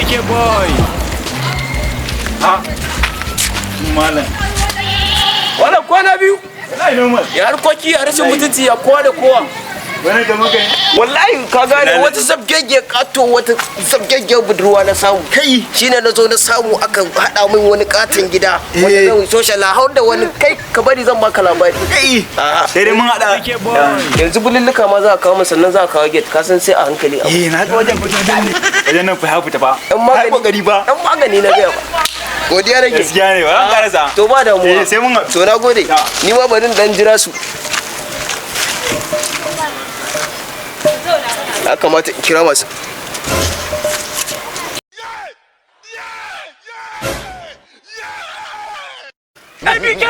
MBK boy. Ha, malam. Wannan kwana biyu. Wallahi normal. Ya harkoki, ya rashin mutunci, ya kowa da kowa. Wani da muka yi. Wallahi ka gane, wata zabgegge kato, wata zabgegge budurwa na samu. Kai. Shine na zo na samu aka haɗa min wani katon gida wanda zan social har da wani. Kai, ka bari zan baka labari. Kai. A'a. Sai dai mun haɗa. MBK boy. Yanzu bululluka ma za a kawo min, sannan za a kawo gate. Ka san sai a hankali abu. Eh, na ga wajen fito ne. Wajen nan fa ya fita fa. Ɗan magani. Ai kokari fa. Dan magani na gaya ba. Godiya nake. Gaskiya ne, ba an karasa. To, ba damuwa. Eh, sai mun haɗu. To, na gode. Ya. Ni ma bari in dan jira su. Ya kamata in kira masu. MBK.